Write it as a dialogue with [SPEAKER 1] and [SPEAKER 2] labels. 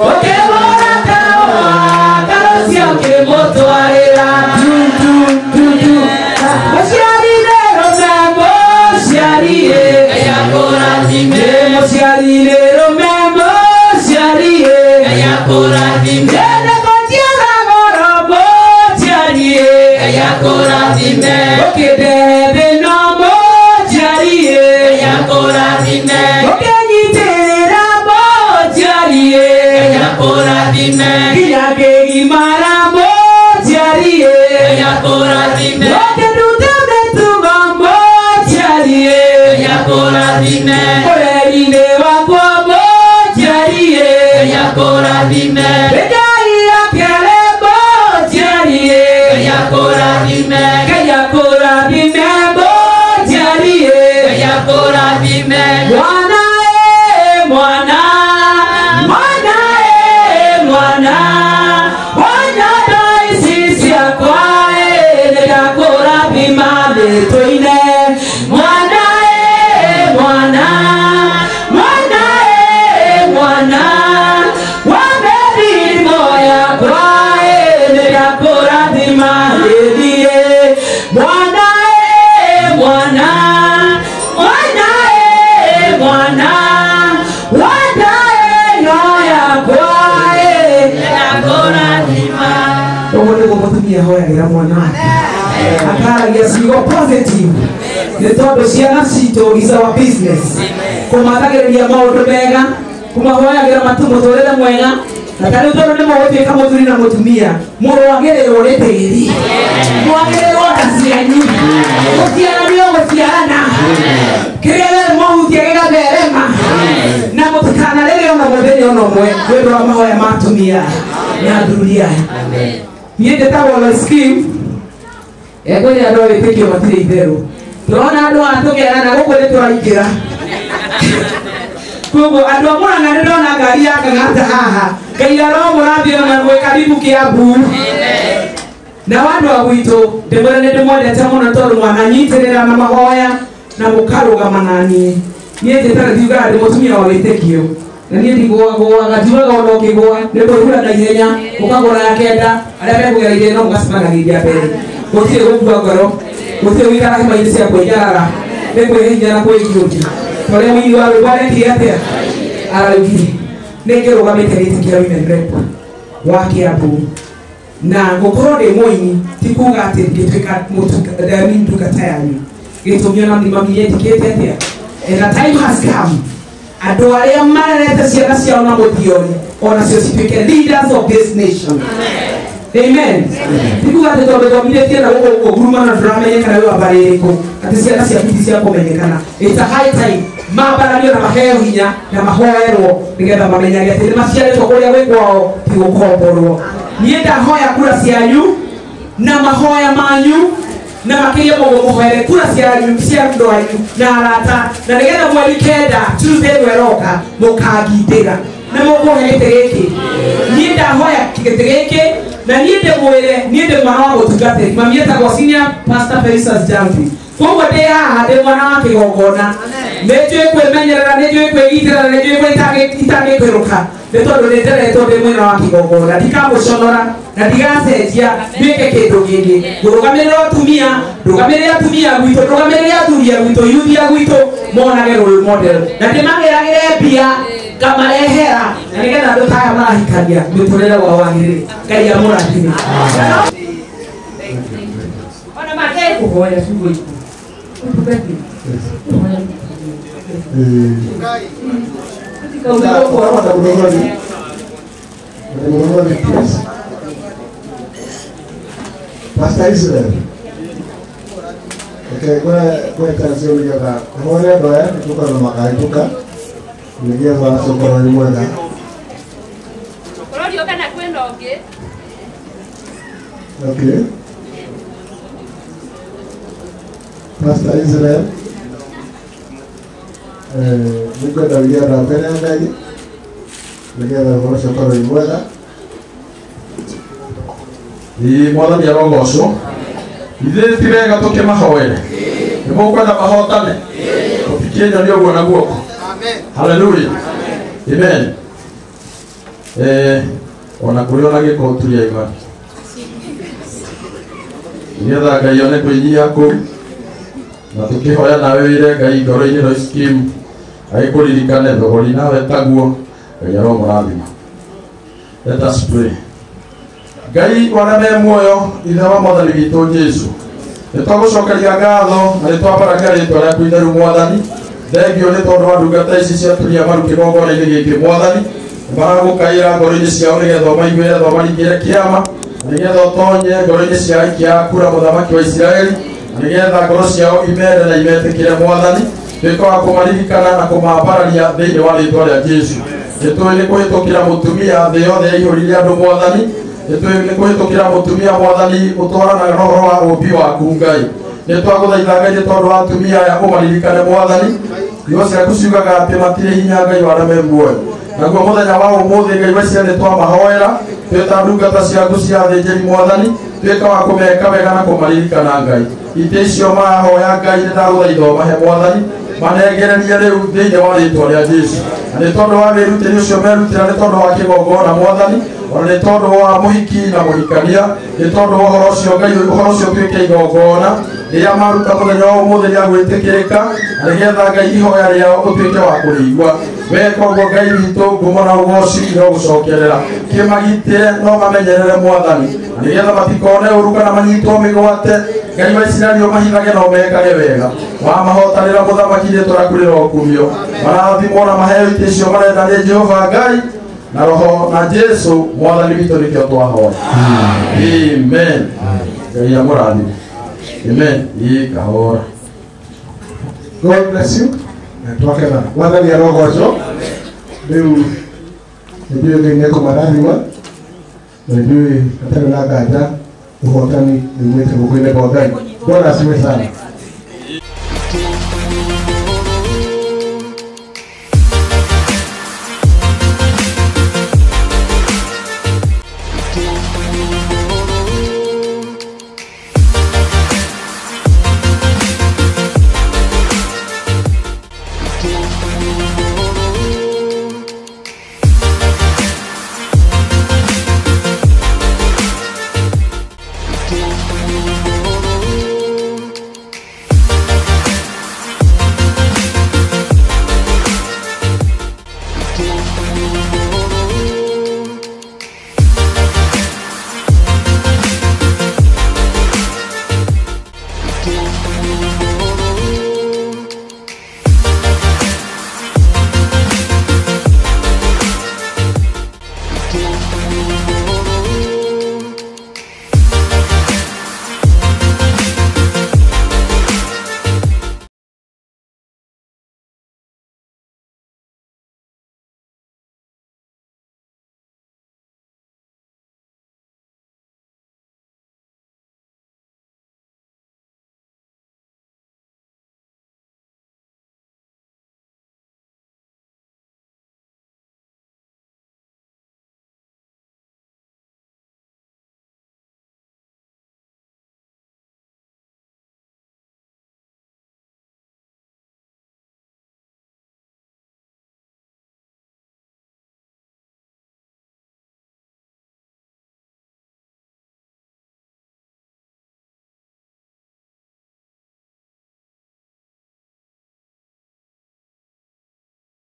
[SPEAKER 1] Ũkĩmũra kahũa karũcio ũkĩmũtwarĩra tu tu tu. Mũciari nĩ rũme, mũciari ĩ,
[SPEAKER 2] Ngai akũrathime.
[SPEAKER 1] Mũciari nĩ rũme, mũciari ĩ,
[SPEAKER 2] Ngai akũrathime.
[SPEAKER 1] Nĩ kũnjiara goro, mũciari ĩ,
[SPEAKER 2] Ngai akũrathime.
[SPEAKER 1] Ũkĩndehe thĩna, mũciari ĩ,
[SPEAKER 2] Ngai akũrathime.
[SPEAKER 1] Ũkĩnyitĩrĩra, mũciari ĩ,
[SPEAKER 2] Ngai akũrathime.
[SPEAKER 1] Nginya ngĩgimara, mũciari ĩ,
[SPEAKER 2] Ngai akũrathime.
[SPEAKER 1] Ũkĩnduta mĩtugo, mũciari ĩ,
[SPEAKER 2] Ngai akũrathime.
[SPEAKER 1] Ũreri-inĩ wakwa, mũciari ĩ,
[SPEAKER 2] Ngai akũrathime.
[SPEAKER 1] Ngai akere, mũciari ĩ,
[SPEAKER 2] Ngai akũrathime.
[SPEAKER 1] Ngai akũrathime, mũciari ĩ,
[SPEAKER 2] Ngai akũrathime.
[SPEAKER 1] Mwana ĩ, mwana, mwana ĩ, mwana, mwana ndo ici ciakwa ĩ, nĩndakũrathima nĩtũine. Mwana ĩ, mwana, mwana ĩ, mwana wa mĩrimũ yakwa ĩ, nĩndakũrathima ĩthiĩ. Mwana ĩ, mwana, mwana ĩ, mwana wa nda ĩno yakwa ĩ,
[SPEAKER 2] Nĩndakũrathima.
[SPEAKER 1] Ũguo nĩguo mũtumia ahoyagĩra mwana wake, akaragia ciugo positive, nĩ tondũ ciana citũ is our business, kũmathagĩrĩria maũndũ mega, kũmahoyagĩra matu mũtũrĩre mwega. Na ta rĩu tondũ nĩ mũgũtuĩka mũthuri na mũtumia, mũrwagĩrĩrwo nĩ tĩri, mwagĩrĩrwo nda cianyu, gũciara nĩ ũgũciarana, kĩrĩa wee mwahutia gĩgatherema, na mũtikanarĩre ona mũthenya ona ũmwe nĩ ũndũ wa mahoya ma atumia na athuri aya. Niĩ njĩtagwo Lois Kim. Ekwĩrĩ andũ a wĩtĩkio matirĩ itherũ, tũrona andũ aya tũkerana gũkũ nĩ tũraingĩra. Koguo andũ a Mũrang'a, nĩ ndona ngari ya Kang'ata haha, Ngai aromũrathima na mwĩ karibu Kiambu. Na andũ a gwitũ, ndĩmwĩre nĩ ndĩmwendete mũno tondũ mwananyitĩrĩra na mahoya na mũkarũgama na niĩ. Niĩ njĩtaga, ndiugaga ndĩ mũtumia wa wĩtĩkio, na niĩ ndigũagũaga, njugaga ona ũkĩgũa nĩ kwĩhura na ihenya, ũkagũra ya kenda arĩa mekũgereire no mũgacemanagĩria mbere. Gũtirĩ gũkua ngoro, gũtirĩ gũikara hema-inĩ cia kwĩnyarara, nĩ kwĩhe hinya na kwĩgiũria ta ũrĩa mũini wa rwĩmbo arekire atĩa, araugire. Nĩ ngĩrũgamĩte gĩtĩ kĩa women rep wa Kiambu, na gũkorwo ndĩ mũini ti kuga atĩ ngĩtuĩka ndungata yanyu. Gĩtũmi ona mami yetĩkĩte atĩa, and a time has come andũ arĩa marerete ciana ciao na mũthiori onacio cituĩke leaders of this nation. Amen. Ti kuga atĩ tondũ thomithĩtie na gũkũ ũguo ngurumano ndũramenyekana wĩ wa mbarĩ ĩrĩkũ, atĩ ciana ciaku ti cia kũmenyekana. It's a high time mambarario na maheo hinya na mahoerwo nĩgetha mamenyage atĩ nĩ maciarĩtwo kũrĩa gwĩ kwao, ti gũkomborwo. Niĩ ndahoya kura cianyu na mahoya manyu, na makĩria mũguo mũhoere kura cianyu cia andũ anyu na arata, na nĩgetha mweri 9, Tuesday ĩno ĩroka, mũkangindĩra na mũkũhe gĩtĩ gĩkĩ. Niĩ ndahoya gĩtĩ gĩkĩ, na niĩ ndĩmwĩre niĩ ndĩ mwana wa mũtungatĩri. Mami etagwo Senior Pastor Felicitas Jambi, koguo ndĩ haha ndĩ mwana wa kĩgongona. Nĩ njũĩ kwĩmenyerera, nĩ njũĩ kwĩgitĩra, na nĩ njũĩ kũrĩa itangĩkwĩrũka, nĩ tondũ nĩ nderetwo ndĩ mwena wa kĩgongona. Ndikamũconora na ndigacenjia nduĩke kĩndũ kĩngĩ. Ngũrũgamĩrĩra atumia, ndũgamĩrĩre atumia gwitũ, ndũgamĩrĩre athuri a gwitũ, yuthi a gwitũ monage role model, na ndĩmagĩragĩre mbia ngamarehera, na nĩgetha andũ ta aya marahikania mĩtũrĩre wao wagĩrĩre. Ngai amũrathime. Ona matekũhoya ciugo iku ũtungatĩri. Tũtikauna gũkũ.
[SPEAKER 3] Madam, Pastor Israel. Okay, kwa chance nigetha hore andũ aya nĩtũkorwo makahĩtũka nĩgetha ũkorwo nĩ mwega.
[SPEAKER 4] Ũrorio kana kwĩna ũngĩ?
[SPEAKER 3] Okay. Pastor Israel. Nĩngwenda ũige andũ a mbere ya Ngai nĩgetha ũhoro ũcio ũkorwo wĩ mwega.
[SPEAKER 5] Ĩ Mwathani arogocwo. Ithuĩ ti wega tũkĩmahoere? Nĩ mũkwenda mahotane? Tũtikĩnyonia ũguo na guoko. Haleluya, amen. Ona kũrĩ ona gĩko turia imaru nĩgetha Ngai one kwĩnyihia kũu na tũkĩhoya nawe wĩre Ngai ngoro-inĩ Lois Kim agĩkũririkane thogori nawe taguo Ngai aromũrathima. Let us pray. Ngai warĩa me muoyo ithe wa mwathani witũ Jesu, nĩtwagũcokeria ngatho na nĩtwambaragia rĩtwa rĩaku itheru mwathani. Thengio nĩ tondũ wa ndungata ici cia turia maru kĩgongona-inĩ gĩkĩ mwathani, maragũkaĩra ngoro-inĩ ciao nĩgetha ũmaiguĩre tha ũmaringĩre kĩama, nĩgetha ũtonye ngoro-inĩ cia aikia a kura mũthamaki wa Isiraeli, nĩgetha ngoro ciao imende na imetĩkĩre mwathani. Tuĩka wa kũmaririkana na kũmambararia thĩinĩ wa rĩtwa rĩa Jesu. Nĩtũĩ nĩ kũhĩtũkĩra mũtumia thĩ yothe yaihũrire andũ mwathani, nĩtũĩ nĩ kũhĩtũkĩra mũtumia mwathani ũtwaranaga na ũhoro wa ũũmbi waku Ngai. Nĩtwagũthaitha Ngai nĩ tondũ wa atumia aya ũmaririkane mwathani. Ciugo ciaku ciugaga atĩ matirĩ hinya Ngai wa arĩa me muoyo. Naguo mũthenya wa ũmũthĩ Ngai wa Isiraeli nĩtwamahoera twĩ ta ndungata ciaku cia athĩnjĩri mwathani, tuĩka wa kũmeka wega na kũmaririkana Ngai. Itĩ icio marahoya Ngai nĩndagũthaitha ũmahe mwathani, manengererie rĩu thĩinĩ wa rĩtwa rĩa Jesu. Na nĩ tondũ wa wĩrutĩri ũcio merutĩra, nĩ tondũ wa kĩgongona mwathani, ona nĩ tondũ wa mũhiki na mũhikania, nĩ tondũ wa ũhoro ũcio Ngai, ũhoro ũcio ũtuĩke igongona rĩrĩa maruta mũthenya wa ũmũthĩ rĩa gwĩtĩkĩrĩka, na nĩgetha Ngai ihoya rĩao ũtuĩke wa kũrĩigua. Weka ũguo Ngai witũ, ngumo na ũgoci irogũcokerera. Kĩmagitĩre no mamenyerere mwathani, na nĩgetha matikone ũru kana manyitwo mĩgwate. Ngai wa Isiraeli ũmahithage na ũmekage wega. Wamahotanĩra mũthamaki rĩtwa rĩaku rĩrokumio. Marathimwo na maheo itĩ icio marenda nĩ Jehova Ngai na Roho na Jesu mwathani witũ nĩkĩo twahoya. Amen. Ngai amũrathime. Amen. Ĩ kahora.
[SPEAKER 3] God bless you. Na twakena. Mwathani arogocwo. Rĩu nĩnjũĩ Ngai nĩekũmarathima na nĩnjũĩ hatarĩ na nganja ũhotani nĩumĩte guoko-inĩ kwa Ngai. Bwana asifiwe sana.